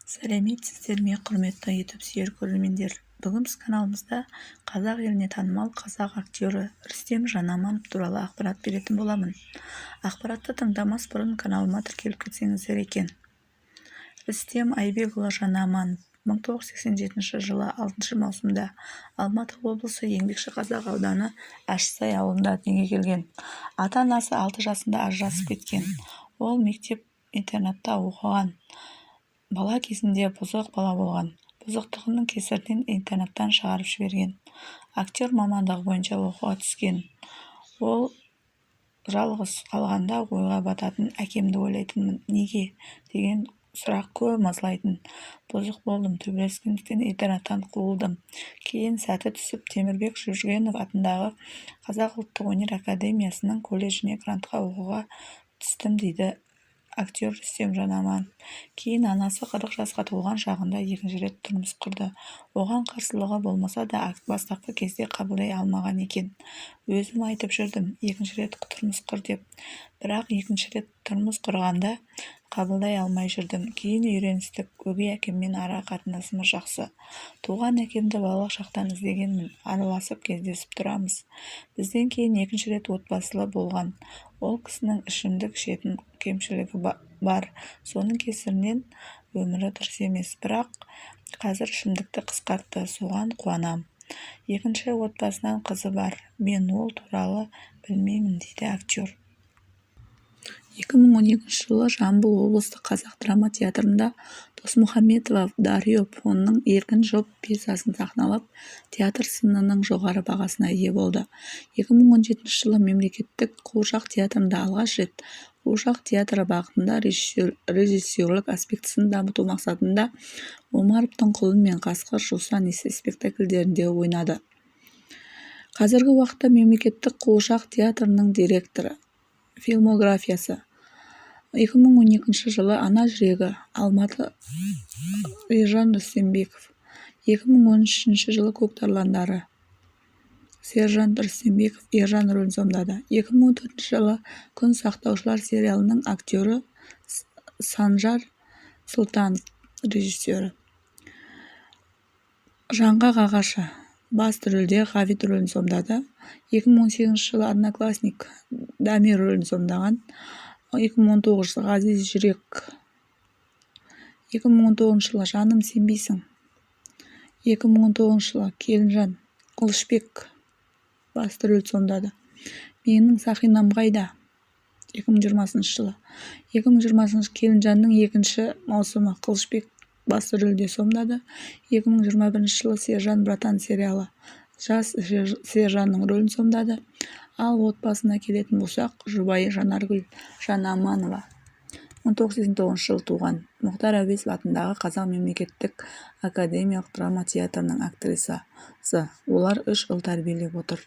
Сәлеметсіздер ме, құрметті ютуб сүйер көрермендер! Бүгін біз каналымызда қазақ еліне танымал қазақ актері Рүстем Жанаманов туралы ақпарат беретін боламын. Ақпаратты тыңдамас бұрын каналыма тіркеліп кетсеңіздер екен. Рүстем Айбекұлы Жанаманов 1987 жылы 6 маусымда Алматы облысы Еңбекшіқазақ ауданы Ащысай ауылында дүниеге келген. Ата-анасы 6 жасында ажырасып кеткен. Ол мектеп-интернатта оқыған. Бала кезінде бұзық бала болған. Бұзықтығының кесірінен интернаттан шығарып жіберген. Актер мамандығы бойынша оқуға түскен. Ол жалғыз қалғанда ойға бататын, әкемді ойлайтынмын, неге деген сұрақ көп мазалайтын. Бұзық болдым, төбелескендіктен интернаттан қуылдым. Кейін сәті түсіп Темірбек Жүргенов атындағы Қазақ ұлттық өнер академиясының колледжіне грантқа оқуға түстім, дейді актер Рүстем Жанаманов. Кейін анасы 40 жасқа толған шағында екінші рет тұрмыс құрды. Оған қарсылығы болмаса да, бастапқы кезде қабылдай алмаған екен. Өзім айтып жүрдім, екінші рет тұрмыс құр деп. Бірақ екінші рет тұрмыс құрғанда қабылдай алмай жүрдім. Кейін үйреністік, өгей әкеммен ара қатынасымыз жақсы. Туған әкемді балалық шақтан іздегенмін, араласып, кездесіп тұрамыз. Бізден кейін екінші рет отбасылы болған. Ол кісінің ішімдік ішетін кемшілігі бар, соның кесірінен өмірі дұрыс емес. Бірақ қазір ішімдікті қысқартты, соған қуанам. Екінші отбасынан қызы бар, мен ол туралы білмеймін, дейді актер. 2012 жылы Жамбыл облыстық қазақ драма театрында Досмұхамедова Дарио Фоның «Еркін жұп» пьесасын сахналап, театр сынының жоғары бағасына ие болды. 2017 жылы Мемлекеттік қуыршақ театрында алғаш рет қуыршақ театры бағытында режиссерлік аспектісін дамыту мақсатында Омаровтың «Құлын мен қасқыр», «Жусан иісі» спектакльдерінде ойнады. Қазіргі уақытта Мемлекеттік қуыршақ театрының директоры. Фильмографиясы: 2012 жылы «Ана жүрегі», Алматы, Ержан Рүстембеков. 2013 жылы «Көк тарландары», Сержан Рүстембеков Ержан рөлін сомдады. 2014 жылы «Күн сақтаушылар» сериалының актері Санжар Сұлтанов, режиссері. «Жаңғақ ағашы», басты рөлде Ғабит рөлін сомдады. 2018 жылы «Одноклассник», Дамир рөлін сомдаған. 2019 жылы «Ғазиз жүрек», 2019 жылы «Жаным, сенбейсің», 2019 жылы «Келінжан», Қылышбек басты рөлді сомдады. «Менің сақинам қайда?» 2020 жылы, 2020 «Келінжанның» екінші маусымы, Қылышбек басты рөлде сомдады. 2021 жылы «Сержан братан» сериалы, жас Сержанның рөлін сомдады. Ал отбасына келетін болсақ, жұбайы Жанаргүл Жанаманова 1989 жылы туған, Мұхтар Әуезов атындағы Қазақ мемлекеттік академиялық драма театрының актрисасы. Олар үш ұл тәрбиелеп отыр.